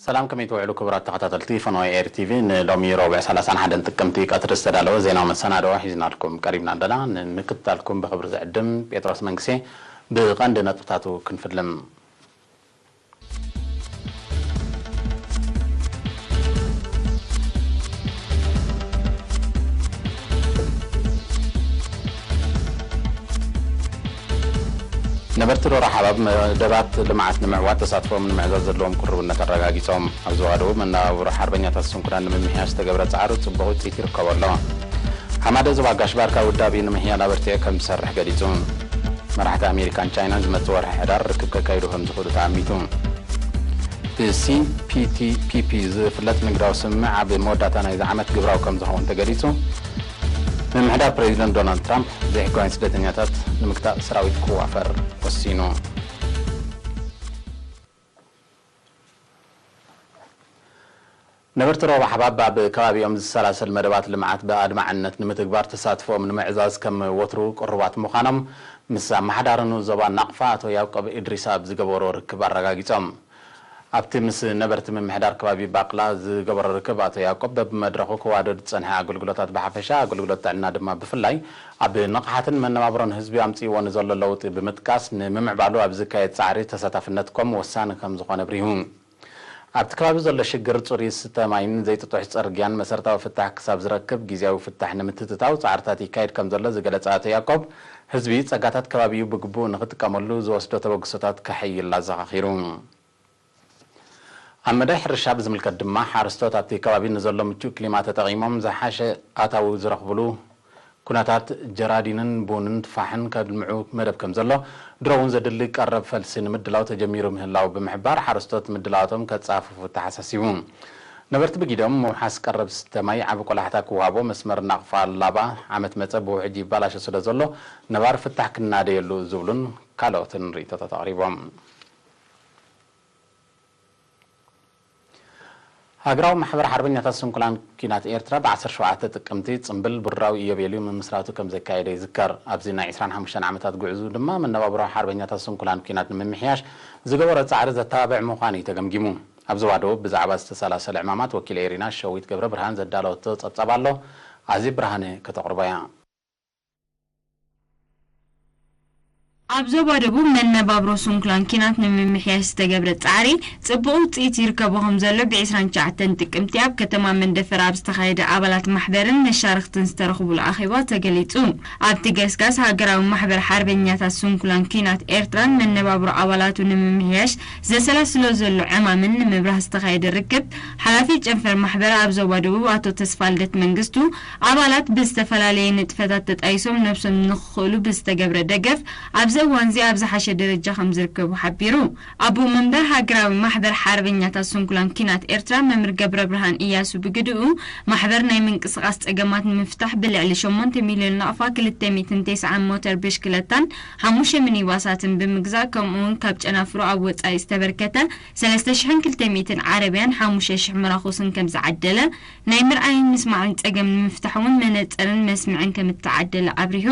ሰላም፣ ከመይ ትውዕሉ ክቡራት ተኸታተልቲ ፈነወ ኤር ቲቪ? ንሎሚ ረቡዕ ሰላሳን ሓደን ጥቅምቲ ቀትሪ ዝተዳለወ ዜናዊ መሰናድኦ ሒዝናልኩም ቀሪብና ኣለና። ንምክትታልኩም ብኽብሪ ዝዕድም ጴጥሮስ መንግሴ። ብቐንዲ ነጥብታቱ ክንፍልም። ነበርቲ ዶሮ ሓባብ መደባት ልምዓት ንምዕዋት ተሳትፎም ንምዕዛዝ ዘለዎም ቅርብነት ኣረጋጊጾም። ኣብ ዞባ ደቡብ መነባብሮ ሓርበኛታት ስንኩላን ንምምሕያሽ ዝተገብረ ጻዕሪ ጽቡቕ ውጽኢት ይርከቦ ኣሎ። ሓማደ ዞባ ጋሽ ባርካ ውዳቢ ንምሕያል ኣበርቲዑ ከም ዝሰርሕ ገሊጹ። መራሕቲ ኣሜሪካን ቻይናን ዝመጽእ ወርሒ ሕዳር ርክብ ከካይዱ ከም ዝኽእሉ ተኣሚቱ። ብሲ ፒ ቲ ፒ ፒ ዝፍለጥ ንግዳዊ ስምምዕ ኣብ መወዳእታ ናይዚ ዓመት ግብራዊ ከም ዝኸውን ተገሊጹ። ምምሕዳር ፕሬዚደንት ዶናልድ ትራምፕ ዘይሕጋውያን ስደተኛታት ንምግታእ ሰራዊት ክዋፈር ወሲኑ። ነበርቲ ሮባ ሓባብ ኣብ ከባቢኦም ዝሰላሰል መደባት ልምዓት ብኣድማዕነት ንምትግባር ተሳትፎኦም ንምዕዛዝ ከም ወትሩ ቅሩባት ምዃኖም ምስ ኣመሓዳሪ ንኡስ ዞባ ናቕፋ ኣቶ ያዕቆብ ኢድሪስ ኣብ ዝገበሮ ርክብ ኣረጋጊጾም። ኣብቲ ምስ ነበርቲ ምምሕዳር ከባቢ ባቕላ ዝገበሮ ርክብ ኣቶ ያዕቆብ በብመድረኹ ክዋደድ ዝጸንሐ ኣገልግሎታት ብሓፈሻ ኣገልግሎት ጥዕና ድማ ብፍላይ ኣብ ንቕሓትን መነባብሮን ህዝቢ ኣምጺእዎ ንዘሎ ለውጢ ብምጥቃስ ንምምዕባሉ ኣብ ዝካየድ ጻዕሪ ተሳታፍነትኩም ወሳኒ ከም ዝኾነ ኣብሪሁ። ኣብቲ ከባቢ ዘሎ ሽግር ጽሩይ ዝስተ ማይን ዘይጥጡሕ ጽርግያን መሰረታዊ ፍታሕ ክሳብ ዝረክብ ግዝያዊ ፍታሕ ንምትእትታው ጻዕርታት ይካየድ ከም ዘሎ ዝገለጸ ኣቶ ያዕቆብ፣ ህዝቢ ጸጋታት ከባቢኡ ብግቡእ ንኽጥቀመሉ ዝወስዶ ተበግሶታት ከሐይል ኣዘኻኺሩ። ኣብ መዳይ ሕርሻ ብዝምልከት ድማ ሓረስቶት ኣብቲ ከባቢ ንዘሎ ምቹእ ክሊማ ተጠቒሞም ዝሓሸ ኣታዊ ዝረኽብሉ ኩነታት ጀራዲንን ቡንን ፋሕን ከልምዑ መደብ ከም ዘሎ፣ ድሮ እውን ዘድሊ ቀረብ ፈልሲ ንምድላው ተጀሚሩ ምህላው ብምሕባር፣ ሓረስቶት ምድላዋቶም ከጻፍፉ ተሓሳሲቡ። ነበርቲ ብጊዶም ምውሓስ ቀረብ ዝስተ ማይ ዓቢ ቆላሕታ ክወሃቦ፣ መስመር ናቕፋ ላባ ዓመት መጸ ብውሕጅ ይባላሾ ስለ ዘሎ፣ ነባሪ ፍታሕ ክናደየሉ ዝብሉን ካልኦትን ርእይቶታት ኣቕሪቦም። ሃገራዊ ማሕበር ሓርበኛታት ስንኩላን ኲናት ኤርትራ ብ ዓሰርተ ሸውዓተ ጥቅምቲ ጽምብል ብሩራዊ ኢዮቤልዩ ምምስራቱ ከም ዘካየደ ይዝከር። ኣብዚ ናይ ዕስራን ሓሙሽተን ዓመታት ጉዕዝኡ ድማ መነባብሮ ሓርበኛታት ስንኩላን ኲናት ንምምሕያሽ ዝገበሮ ጻዕሪ ዘተባብዕ ምዃኑ እዩ ተገምጊሙ። ኣብ ዞባ ደቡብ ብዛዕባ ዝተሰላሰለ ዕማማት ወኪል ኤሪና ሸዊት ገብረ ብርሃን ዘዳለወቶ ጸብጻብ ኣሎ። ኣዜብ ብርሃነ ከተቕርቦ እያ። ኣብ ዞባ ደቡብ መነባብሮ ስንኩላን ኲናት ንምምሕያሽ ዝተገብረ ጻዕሪ ጽቡቕ ውጽኢት ይርከቦ ከም ዘሎ ብ ዕስራን ትሽዓተን ጥቅምቲ ኣብ ከተማ መንደፈራ ኣብ ዝተኻየደ ኣባላት ማሕበርን መሻርኽትን ዝተረኽቡሉ ኣኼባ ተገሊጹ። ኣብቲ ገስጋስ ሃገራዊ ማሕበር ሓርበኛታት ስንኩላን ኲናት ኤርትራን መነባብሮ ኣባላቱ ንምምሕያሽ ዘሰላስሎ ዘሎ ዕማምን ንምብራህ ዝተኻየደ ርክብ ሓላፊ ጨንፈር ማሕበር ኣብ ዞባ ደቡብ ኣቶ ተስፋልደት መንግስቱ ኣባላት ብዝተፈላለየ ንጥፈታት ተጣይሶም ነብሶም ንኽኽእሉ ብዝተገብረ ደገፍ ኣብዚ እዋንዚ ኣብ ዝሓሸ ደረጃ ከም ዝርከቡ ሓቢሩ። ኣቦ መንበር ሃገራዊ ማሕበር ሓርበኛታት ስንኩላን ኲናት ኤርትራ መምህር ገብረ ብርሃን እያሱ ብግድኡ ማሕበር ናይ ምንቅስቓስ ጸገማት ንምፍታሕ ብልዕሊ ሸሞንተ ሚልዮን ናቕፋ ክልተ ሚእትን ተስዓን ሞተር ብሽክለታን ሓሙሽተ ሚኒባሳትን ብምግዛእ ከምኡውን ካብ ጨናፍሮ ኣብ ወጻኢ ዝተበርከተ ሰለስተ ሽሕን ክልተ ሚእትን ዓረብያን ሓሙሽተ ሽሕ መራኹስን ከም ዝዓደለ ናይ ምርኣይን ምስማዕን ጸገም ንምፍታሕ እውን መነጸርን መስምዕን ከም እተዓደለ ኣብሪሁ።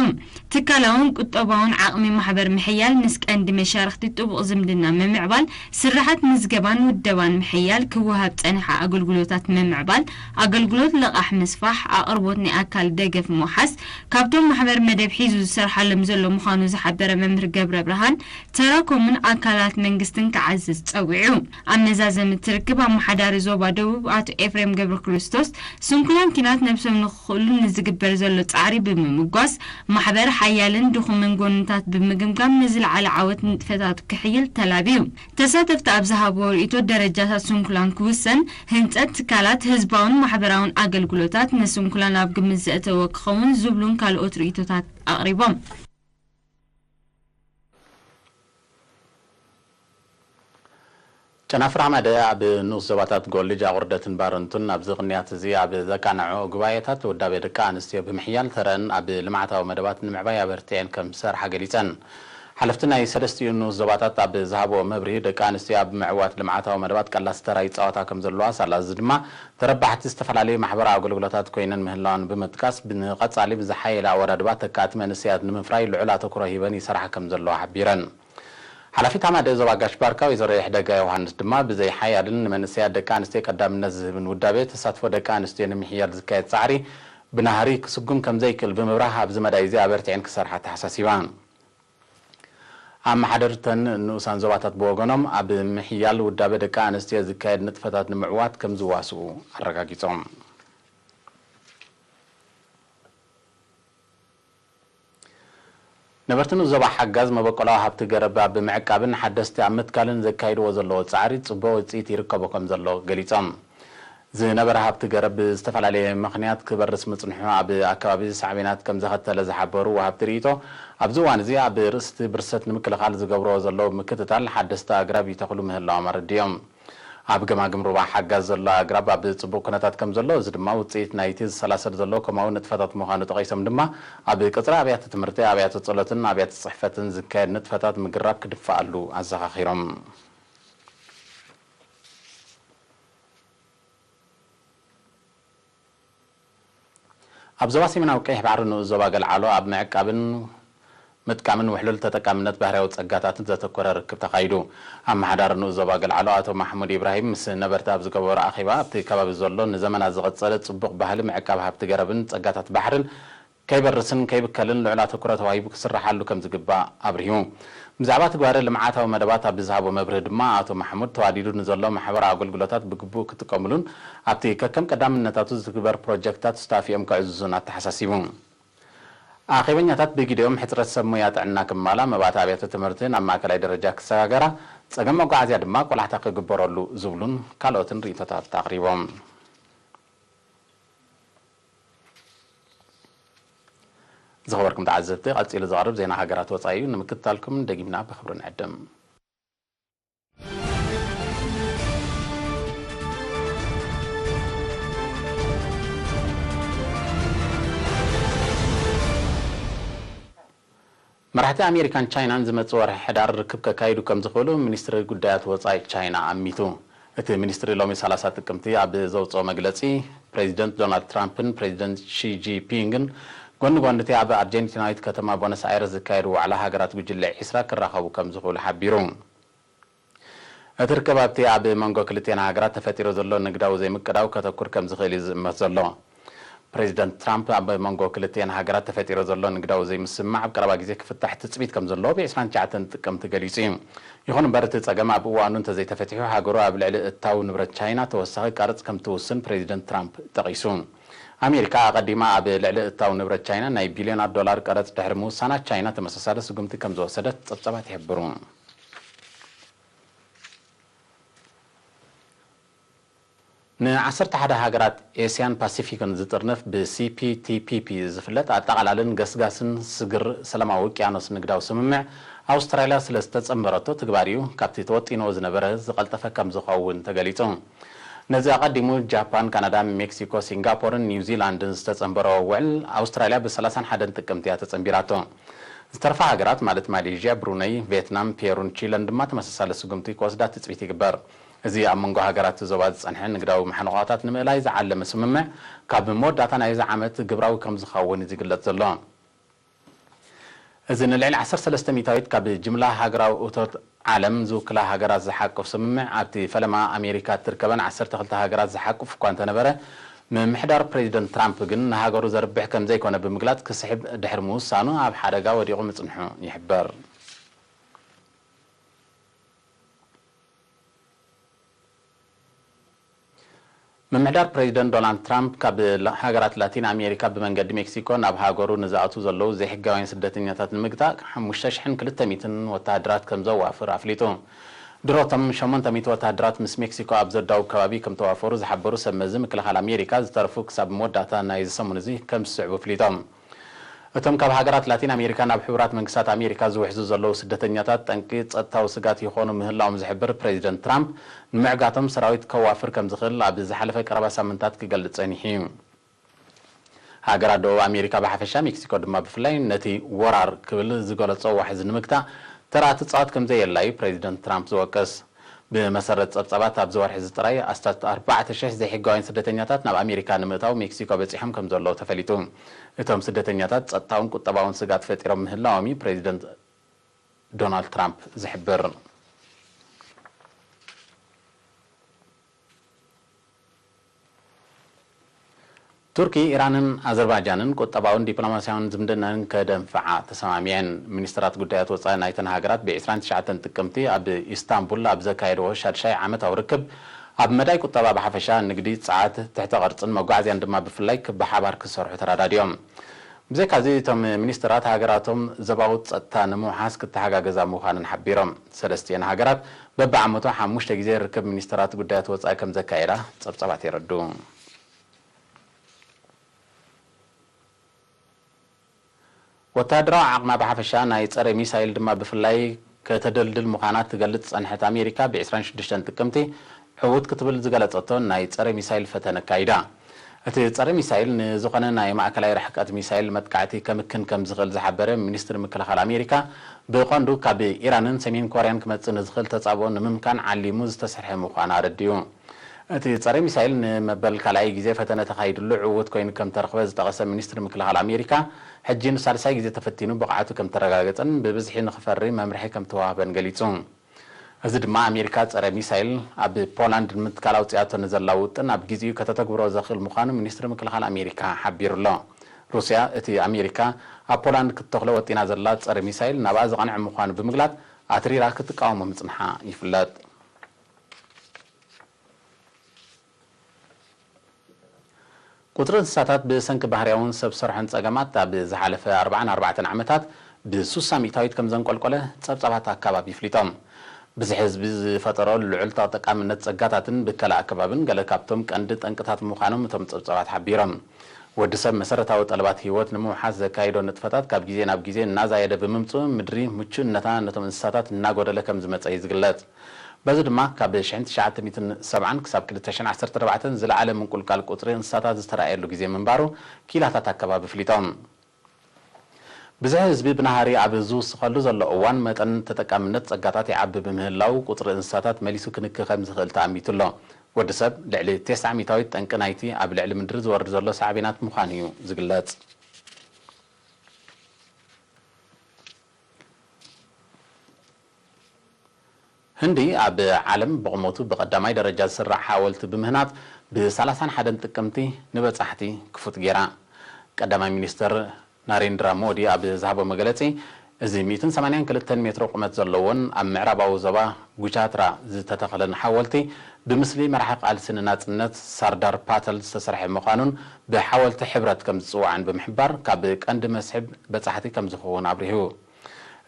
ትካላውን ቁጠባውን ዓቕሚ ማሕበር ምሕያል፣ ምስ ቀንዲ መሻርኽቲ ጥቡቕ ዝምድና ምምዕባል፣ ስርሓት ምዝገባን ውደባን ምሕያል፣ ክወሃብ ጸኒሓ ኣገልግሎታት ምምዕባል፣ ኣገልግሎት ልቓሕ ምስፋሕ፣ ኣቕርቦት ናይ ኣካል ደገፍ ምውሓስ፣ ካብቶም ማሕበር መደብ ሒዙ ዝሰርሓሎም ዘሎ ምዃኑ ዝሓበረ መምህር ገብረ ብርሃን፣ ተራ ኮሙን ኣካላት መንግስትን ክዓዝዝ ጸዊዑ። ኣብ መዛዘሚ እቲ ርክብ ኣመሓዳሪ ዞባ ደቡብ ኣቶ ኤፍሬም ገብረ ክርስቶስ፣ ስንኩላን ኲናት ነብሶም ንኽኽእሉ ንዝግበር ዘሎ ጻዕሪ ብምምጓስ፣ ማሕበር ሓያልን ድኹምን ጎንታት ብምግምጋም ንዝለዓለ ዓወት ንጥፈታቱ ክሕይል ተላብዩ። ተሳተፍቲ ኣብ ዝሃብዎ ርእይቶ፣ ደረጃታት ስንኩላን ክውሰን፣ ህንጸት ትካላት፣ ህዝባውን ማሕበራውን ኣገልግሎታት፣ ንስንኩላን ኣብ ግምት ዘእተወ ክኸውን ዝብሉን ካልኦት ርእይቶታት ኣቕሪቦም። ጨናፍር ሓማደ ኣብ ንኡስ ዞባታት ጎልጅ፣ ኣቑርደትን ባረንቱን ኣብዚ ቅንያት እዚ ኣብ ዘቃንዐኦ ጉባኤታት ውዳቤ ደቂ ኣንስትዮ ብምሕያል ተረን ኣብ ልምዓታዊ መደባት ንምዕባይ ኣበርቲዐን ከም ዝሰርሓ ገሊጸን። ሓለፍቲ ናይ ሰለስቲኡ ንኡስ ዞባታት ኣብ ዝሃብዎ መብርሂ፣ ደቂ ኣንስትዮ ኣብ ምዕዋት ልምዓታዊ መደባት ቀላሲ ተራ ይጻወታ ከም ዘለዋ፣ ሳላ እዚ ድማ ተረባሕቲ ዝተፈላለዩ ማሕበራዊ ኣገልግሎታት ኮይነን ምህላወን ብምጥቃስ፣ ንቐጻሊ ብዝሓየለ ኣወዳድባ ተካእቲ መንእሰያት ንምፍራይ ልዑል ኣተኩሮ ሂበን ይሰርሓ ከም ዘለዋ ሓቢረን። ሓላፊት ኣማደ ዞባ ጋሽ ባርካ ወይዘሮ የሕደጋ ዮሃንስ ድማ፣ ብዘይ ሓያልን ንመንእሰያት ደቂ ኣንስትዮ ቀዳምነት ዝህብን ውዳቤ፣ ተሳትፎ ደቂ ኣንስትዮ ንምሕያል ዝካየድ ጻዕሪ ብናህሪ ክስጉም ከም ዘይክእል ብምብራህ፣ ኣብዚ መዳይ እዚ ኣበርቲዐን ክሰርሓ ኣተሓሳሲባ። ኣመሓደርተን ንኡሳን ዞባታት ብወገኖም፣ ኣብ ምሕያል ውዳበ ደቂ ኣንስትዮ ዝካየድ ንጥፈታት ንምዕዋት ከም ዝዋስኡ ኣረጋጊጾም። ነበርቲ ንኡስ ዞባ ሓጋዝ መበቆላዊ ሃብቲ ገረብ ኣብ ምዕቃብን ሓደስቲ ኣብ ምትካልን ዘካይድዎ ዘለዎ ጻዕሪ ጽቡቕ ውጽኢት ይርከቦ ከም ዘሎ ገሊጾም። ዝነበረ ሃብቲ ገረብ ብዝተፈላለየ ምኽንያት ክበርስ ምጽንሑ ኣብ ኣከባቢ ሳዕቤናት ከም ዘኸተለ ዝሓበሩ ወሃብቲ ርእይቶ፣ ኣብዚ እዋን እዚ ኣብ ርእስቲ ብርሰት ንምክልኻል ዝገብርዎ ዘለዉ ምክትታል ሓደስቲ ኣግራብ ይተኽሉ ምህላዎም ኣረዲኦም። ኣብ ገማግም ሩባ ሓጋዝ ዘሎ ኣግራብ ኣብ ጽቡቕ ኩነታት ከም ዘሎ፣ እዚ ድማ ውጽኢት ናይቲ ዝሰላሰል ዘሎ ኮማዊ ንጥፈታት ምዃኑ ጠቒሶም ድማ፣ ኣብ ቀጽሪ ኣብያተ ትምህርቲ፣ ኣብያተ ጸሎትን ኣብያተ ጽሕፈትን ዝካየድ ንጥፈታት ምግራብ ክድፋኣሉ ኣዘኻኺሮም። ኣብ ዞባ ሰሜናዊ ቀይሕ ባሕሪ ንኡስ ዞባ ገልዓሎ ኣብ ምዕቃብን ምጥቃምን ውሕሉል ተጠቃምነት ባህርያዊ ጸጋታትን ዘተኮረ ርክብ ተኻይዱ። ኣመሓዳሪ ንኡስ ዞባ ገልዓሎ ኣቶ ማሕሙድ ኢብራሂም ምስ ነበርቲ ኣብ ዝገበሮ ኣኼባ፣ ኣብቲ ከባቢ ዘሎ ንዘመናት ዝቐጸለ ጽቡቕ ባህሊ ምዕቃብ ሃብቲ ገረብን ጸጋታት ባሕርን ከይበርስን ከይብከልን ልዑል ኣተኩሮ ተዋሂቡ ክስራሓሉ ከም ዝግባእ ኣብሪሁ። ብዛዕባ ትግባረ ልምዓታዊ መደባት ኣብ ዝሃቦ መብርሂ ድማ፣ ኣቶ ማሕሙድ ተዋዲዱ ንዘሎ ማሕበራዊ ኣገልግሎታት ብግቡእ ክጥቀምሉን ኣብቲ ከከም ቀዳምነታቱ ዝትግበር ፕሮጀክትታት ስታፊኦም ክዕዝዙን ኣተሓሳሲቡ። ኣኼበኛታት ብግዲኦም ሕጽረት ሰብ ሞያ ጥዕና ክማላ፣ መባእቲ ኣብያተ ትምህርቲ ናብ ማእከላይ ደረጃ ክሰጋገራ፣ ጸገም መጓዓዝያ ድማ ቆላሕታ ክግበረሉ ዝብሉን ካልኦትን ርእይቶታት ኣቕሪቦም። ዝኸበርኩም ተዓዘብቲ፣ ቀጺሉ ዝቐርብ ዜና ሃገራት ወጻኢ እዩ። ንምክትታልኩም ደጊምና ብኽብሪ ንዕድም። መራሕቲ ኣሜሪካን ቻይናን ዝመጽእ ወርሒ ሕዳር ርክብ ከካይዱ ከም ዝኽእሉ ሚኒስትሪ ጉዳያት ወጻኢ ቻይና ኣሚቱ። እቲ ሚኒስትሪ ሎሚ ሰላሳ ጥቅምቲ ኣብ ዘውጽኦ መግለጺ፣ ፕሬዚደንት ዶናልድ ትራምፕን ፕሬዚደንት ሺ ጂንፒንግን ጎኒ ጎኒ እቲ ኣብ ኣርጀንቲናዊት ከተማ ቦነስ ኣይረስ ዝካየድ ዋዕላ ሃገራት ጉጅለ ዒስራ ክራኸቡ ከም ዝኽእሉ ሓቢሩ። እቲ ርክብ ኣብቲ ኣብ መንጎ ክልቲኣን ሃገራት ተፈጢሩ ዘሎ ንግዳዊ ዘይምቅዳው ከተኩር ከም ዝኽእል እዩ ዝእመት ዘሎ። ፕሬዚደንት ትራምፕ፣ ኣብ መንጎ ክልቲኣን ሃገራት ተፈጢሩ ዘሎ ንግዳዊ ዘይምስምማዕ ኣብ ቀረባ ግዜ ክፍታሕ ትጽቢት ከም ዘለዎ ብ ዕስራን ትሽዓተን ጥቅምቲ ገሊጹ እዩ። ይኹን እምበር፣ እቲ ጸገም ኣብ እዋኑ እንተዘይተፈቲሑ፣ ሃገሩ ኣብ ልዕሊ እታው ንብረት ቻይና ተወሳኺ ቀረጽ ከም ትውስን ፕሬዚደንት ትራምፕ ጠቒሱ። ኣሜሪካ ኣቐዲማ ኣብ ልዕሊ እታው ንብረት ቻይና ናይ ቢልዮናት ዶላር ቀረጽ ድሕሪ ምውሳና፣ ቻይና ተመሳሳሊ ስጉምቲ ከም ዝወሰደት ጸብጻባት ይሕብሩ። ንዓሰርተ ሓደ ሃገራት ኤስያን ፓሲፊክን ዝጥርንፍ፣ ብ ሲ ፒ ቲ ፒ ፒ ዝፍለጥ ኣጠቓላልን ገስጋስን ስግር ሰላማዊ ውቅያኖስ ንግዳዊ ስምምዕ፣ ኣውስትራልያ ስለ ዝተጸንበረቶ፣ ትግባሪኡ ካብቲ ተወጢንዎ ዝነበረ ዝቐልጠፈ ከም ዝኸውን ተገሊጹ። ነዚ ኣቐዲሙ ጃፓን፣ ካናዳ፣ ሜክሲኮ፣ ሲንጋፖርን ኒውዚላንድን ዝተጸንበሮ ውዕል፣ ኣውስትራልያ ብ ሰላሳን ሓደን ጥቅምቲ እያ ተጸንቢራቶ። ዝተርፋ ሃገራት ማለት ማሌዥያ፣ ብሩነይ፣ ቪየትናም፣ ፔሩን ቺለን ድማ ተመሳሳሊ ስጉምቲ ክወስዳ ትጽቢት ይግበር። እዚ ኣብ መንጎ ሃገራት ዞባ ዝጸንሐ ንግዳዊ ማሕንቋታት ንምእላይ ዝዓለመ ስምምዕ፣ ካብ መወዳእታ ናይዚ ዓመት ግብራዊ ከም ዝኸውን እዩ ዝግለጽ ዘሎ። እዚ ንልዕሊ ዓሰርተ ሰለስተ ሚእታዊት ካብ ጅምላ ሃገራዊ እቶት ዓለም ዝውክላ ሃገራት ዝሓቁፍ ስምምዕ፣ ኣብቲ ፈለማ ኣሜሪካ እትርከበን ዓሰርተ ክልተ ሃገራት ዝሓቁፍ እኳ እንተነበረ፣ ምምሕዳር ፕሬዚደንት ትራምፕ ግን ንሃገሩ ዘርብሕ ከም ዘይኮነ ብምግላጽ፣ ክስሕብ ድሕሪ ምውሳኑ ኣብ ሓደጋ ወዲቑ ምጽንሑ ይሕበር። ምምሕዳር ፕሬዚደንት ዶናልድ ትራምፕ፣ ካብ ላ-፣ ሃገራት ላቲን ኣሜሪካ ብመንገዲ ሜክሲኮ ናብ ሃገሩ ንዝኣትዉ ዘለዉ ዘይሕጋውያን ስደተኛታት ንምግታእ፣ ሓሙሽተ ሽሕን ክልተ ሚእትን ወተሃደራት ከም ዘዋፍር ኣፍሊጡ። ድሮ እቶም ሸሞንተ ሚእቲ ወተሃደራት ምስ ሜክሲኮ ኣብ ዘዳውብ ከባቢ ከም ተዋፈሩ ዝሓበሩ ሰብ መዚ ምክልኻል ኣሜሪካ፣ ዝተረፉ ክሳብ መወዳእታ ናይዚ ሰሙን እዚ ከም ዝስዕቡ ኣፍሊጦም። እቶም ካብ ሃገራት ላቲን ኣሜሪካ ናብ ሕቡራት መንግስታት ኣሜሪካ ዝውሕዙ ዘለዉ ስደተኛታት፣ ጠንቂ ጸጥታዊ ስጋት ይኾኑ ምህላዎም ዝሕብር ፕሬዚደንት ትራምፕ፣ ንምዕጋቶም ሰራዊት ከዋፍር ከም ዝኽእል ኣብ ዝሓለፈ ቀረባ ሳምንታት ክገልጽ ጸኒሑ እዩ። ሃገራት ደቡብ ኣሜሪካ ብሓፈሻ፣ ሜክሲኮ ድማ ብፍላይ፣ ነቲ ወራር ክብል ዝገለጾ ዋሕዚ ንምግታእ ተራ ትጻወት ከም ዘየላ እዩ ፕሬዚደንት ትራምፕ ዝወቅስ። ብመሰረት ጸብጻባት፣ ኣብዚ ወርሒ እዚ ጥራይ ኣስታት ኣርባዕተ ሽሕ ዘይሕጋውያን ስደተኛታት ናብ ኣሜሪካ ንምእታው ሜክሲኮ በጺሖም ከም ዘለዉ ተፈሊጡ። እቶም ስደተኛታት ጸጥታውን ቁጠባውን ስጋት ፈጢሮም ምህላዎም እዩ ፕሬዚደንት ዶናልድ ትራምፕ ዝሕብር። ቱርኪ፣ ኢራንን ኣዘርባይጃንን ቁጠባውን ዲፕሎማስያውን ዝምድናን ከደንፍዓ ተሰማሚዐን። ሚኒስትራት ጉዳያት ወጻኢ ናይተን ሃገራት ብ ዕስራን ትሽዓተን ጥቅምቲ ኣብ ኢስታንቡል ኣብ ዘካየድዎ ሻድሻይ ዓመታዊ ርክብ፣ ኣብ መዳይ ቁጠባ ብሓፈሻ፣ ንግዲ፣ ጸዓት፣ ትሕተ ቅርጽን መጓዓዝያን ድማ ብፍላይ ብሓባር ክሰርሑ ተረዳዲኦም። ብዘይካዚ፣ እቶም ሚኒስትራት ሃገራቶም ዞባዊ ጸጥታ ንምውሓስ ክተሓጋገዛ ምዃነን ሓቢሮም። ሰለስቲኤን ሃገራት በብዓመቱ ሓሙሽተ ግዜ ርክብ ሚኒስትራት ጉዳያት ወጻኢ ከም ዘካየዳ ጸብጻባት የረድኡ። ወተሃደራዊ ዓቕማ ብሓፈሻ፣ ናይ ጸረ ሚሳይል ድማ ብፍላይ ከተደልድል ምዃና ትገልጽ ዝጸንሐት ኣሜሪካ፣ ብ ዕስራን ሽዱሽተን ጥቅምቲ ዕዉት ክትብል ዝገለጸቶ ናይ ጸረ ሚሳይል ፈተነ ኣካይዳ። እቲ ጸረ ሚሳይል ንዝኾነ ናይ ማእከላይ ርሕቀት ሚሳይል መጥቃዕቲ ከምክን ከም ዝኽእል ዝሓበረ ሚኒስትሪ ምክልኻል ኣሜሪካ፣ ብቐንዱ ካብ ኢራንን ሰሜን ኮርያን ክመጽእ ንዝኽእል ተጻብኦ ንምምካን ዓሊሙ ዝተሰርሐ ምዃኑ ኣረዲኡ። እቲ ጸረ ሚሳይል ንመበል ካልኣይ ግዜ ፈተነ ተኻይድሉ ዕዉት ኮይኑ ከም ተረኽበ ዝጠቐሰ ሚኒስትሪ ምክልኻል ኣሜሪካ፣ ሕጂ ንሳልሳይ ግዜ ተፈቲኑ ብቕዓቱ ከም ተረጋገጸን ብብዝሒ ንኽፈሪ መምርሒ ከም ተዋህበን ገሊጹ። እዚ ድማ ኣሜሪካ ጸረ ሚሳይል ኣብ ፖላንድ ንምትካል ኣውጺኣቶ ንዘላ ውጥን ኣብ ግዜኡ ከተተግብሮ ዘኽእል ምዃኑ ሚኒስትሪ ምክልኻል ኣሜሪካ ሓቢሩ ኣሎ። ሩስያ፣ እቲ ኣሜሪካ ኣብ ፖላንድ ክትተኽሎ ወጢና ዘላ ጸረ ሚሳይል ናብኣ ዝቐንዐ ምዃኑ ብምግላጽ፣ ኣትሪራ ክትቃወሞ ምጽንሓ ይፍለጥ። ቁጽሪ እንስሳታት ብሰንኪ ባህርያውን ሰብ ሰርሖን ጸገማት ኣብ ዝሓለፈ ኣርባዓን ኣርባዕተን ዓመታት ብሱሳ ሚእታዊት ከም ዘንቆልቆለ ጸብጻባት ኣካባቢ ኣፍሊጦም። ብዝሒ ህዝቢ ዝፈጠሮ ልዑል ተጠቃምነት ጸጋታትን ብከላ ኣከባብን ገለ ካብቶም ቀንዲ ጠንቅታት ምዃኖም እቶም ጸብጻባት ሓቢሮም። ወዲ ሰብ መሰረታዊ ጠለባት ህይወት ንምውሓስ ዘካይዶ ንጥፈታት ካብ ግዜ ናብ ግዜ እናዛየደ ብምምጽኡ፣ ምድሪ ምቹእነታ ነቶም እንስሳታት እናጎደለ ከም ዝመጸ እዩ ዝግለጽ። በዚ ድማ ካብ ሽሕን ትሽዓተ ሚእትን ሰብዓን ክሳብ ክልተ ሽሕን ዓሰርተ ኣርባዕተን ዝለዓለ ምንቁልቃል ቁጽሪ እንስሳታት ዝተራእየሉ ግዜ ምንባሩ ክኢላታት ኣከባቢ ኣፍሊጦም። ብዝሒ ህዝቢ ብናህሪ ኣብ ዝውስኸሉ ዘሎ እዋን፣ መጠን ተጠቃምነት ጸጋታት ይዓቢ ብምህላው፣ ቁጽሪ እንስሳታት መሊሱ ክንኪ ከም ዝኽእል ተኣሚቱ ኣሎ። ወዲ ሰብ ልዕሊ ተስዓ ሚእታዊት ጠንቂ ናይቲ ኣብ ልዕሊ ምድሪ ዝወርድ ዘሎ ሳዕቤናት ምዃኑ እዩ ዝግለጽ። ህንዲ ኣብ ዓለም ብቑመቱ ብቐዳማይ ደረጃ ዝስራዕ ሓወልቲ ብምህናጽ፣ ብ ሰላሳን ሓደን ጥቅምቲ ንበጻሕቲ ክፉት ገይራ። ቀዳማይ ሚኒስተር ናሬንድራ ሞዲ ኣብ ዝሃቦ መግለጺ፣ እዚ ሚእትን ሰማንያን ክልተን ሜትሮ ቁመት ዘለዎን ኣብ ምዕራባዊ ዞባ ጉቻትራ ዝተተኽለን ሓወልቲ፣ ብምስሊ መራሒ ቃልሲ ንናጽነት ሳርዳር ፓተል ዝተሰርሐ ምዃኑን ብሓወልቲ ሕብረት ከም ዝጽዋዕን ብምሕባር፣ ካብ ቀንዲ መስሕብ በጻሕቲ ከም ዝኸውን ኣብሪሁ።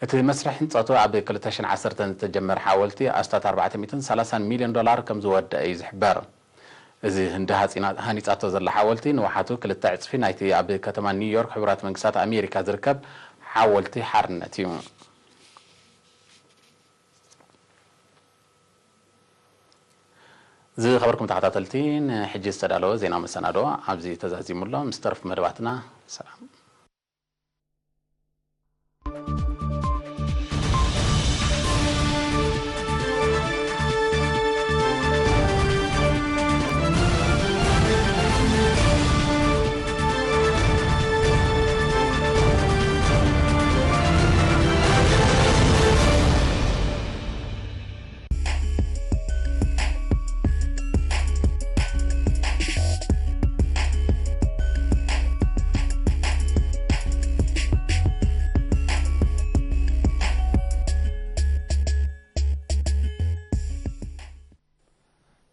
እቲ መስርሕ ህንጸቱ ኣብ ክልተ ሽሕን ዓሰርተን ዝተጀመረ ሓወልቲ ኣስታት ኣርባዕተ ሚእትን ሰላሳን ሚልዮን ዶላር ከም ዝወደአ እዩ ዝሕበር። እዚ ህንዲ ሃጺና-፣ ሃኒጻቶ ዘላ ሓወልቲ ንውሓቱ ክልተ ዕጽፊ ናይቲ ኣብ ከተማ ኒውዮርክ ሕቡራት መንግስታት ኣሜሪካ ዝርከብ ሓወልቲ ሓርነት እዩ። ዝኸበርኩም ተኸታተልቲ፣ ንሕጂ ዝተዳለወ ዜናዊ መሰናዶ ኣብዚ ተዛዚሙ ኣሎ። ምስ ተረፉ መደባትና ሰላም።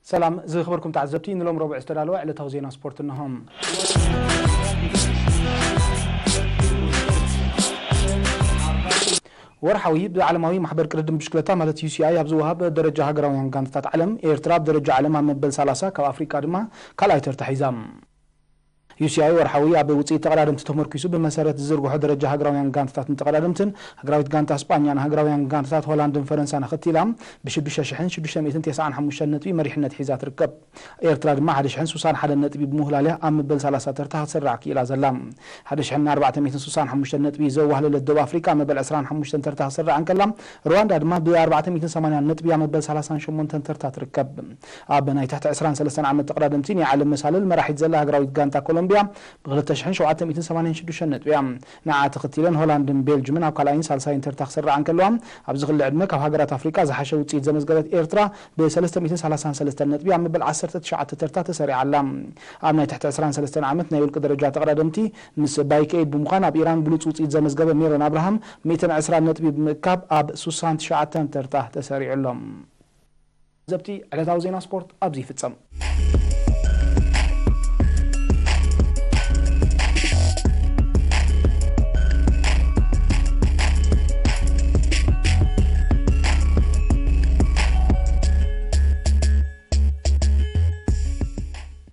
ሰላም ዝኸበርኩም ተዓዘብቲ፣ ንሎም ረቡዕ ዝተዳለወ ዕለታዊ ዜና ስፖርት እነሆ። ወርሓዊ ብዓለማዊ ማሕበር ቅድድም ብሽክለታ ማለት ዩ ሲ ኣይ ኣብ ዝወሃብ ደረጃ ሃገራውያን ጋንታታት ዓለም፣ ኤርትራ ኣብ ደረጃ ዓለም ኣብ መበል ሰላሳ፣ ካብ ኣፍሪቃ ድማ ካልኣይ ተርታ ሒዛ። ዩ ሲ ኣይ ወርሓዊ ኣብ ውጽኢት ተቐዳደምቲ ተመርኲሱ ብመሰረት ዝዝርግሖ ደረጃ ሃገራውያን ጋንታታት ንተቐዳደምትን ሃገራዊት ጋንታ ስጳኛን ሃገራውያን ጋንታታት ሆላንድን ፈረንሳን ኣኸቲላ ብሽዱሽተ ሽሕን ሽዱሽተ ሚእትን ተስዓን ሓሙሽተን ነጥቢ መሪሕነት ሒዛ ትርከብ። ኤርትራ ድማ ሓደ ሽሕን ስሳን ሓደን ነጥቢ ብምውህላል እያ ኣብ መበል ሰላሳ ተርታ ክትስራዕ ክኢላ ዘላ። ሓደ ሽሕን ኣርባዕተ ሚእትን ስሳን ሓሙሽተን ነጥቢ ዘዋህለለት ደቡብ ኣፍሪቃ ኣብ መበል ዕስራን ሓሙሽተን ተርታ ክትስራዕ እንከላ፣ ሩዋንዳ ድማ ብ ኣርባዕተ ሚእትን ሰማንያን ነጥቢ ኣብ መበል ሰላሳን ሸሞንተን ተርታ ትርከብ። ኣብ ናይ ትሕቲ ዕስራን ሰለስተን ዓመት ተቐዳደምቲ ናይ ዓለም መሳልል መራሒት ዘላ ሃገራዊት ጋንታ ኮሎምብያ ኮሎምቢያ ብ2,786 ነጥቢ እያ። ንዓ ተኸቲለን ሆላንድን ቤልጅምን ኣብ ካልኣይን ሳልሳይን ተርታ ክስርዓ እንከለዋ፣ ኣብዚ ክሊ ዕድመ ካብ ሃገራት ኣፍሪቃ ዝሓሸ ውፅኢት ዘመዝገበት ኤርትራ ብ333 ነጥቢ ኣብ መበል 19 ተርታ ተሰሪዓ ኣላ። ኣብ ናይ ትሕቲ 23 ዓመት ናይ ውልቂ ደረጃ ተቐዳደምቲ ምስ ባይከኤድ ብምዃን ኣብ ኢራን ብሉፅ ውፅኢት ዘመዝገበ ሜሮን ኣብርሃም 120 ነጥቢ ብምእካብ ኣብ 69 ተርታ ተሰሪዑ ኣሎ። ዘብቲ ዕለታዊ ዜና ስፖርት ኣብዚ ይፍጸም።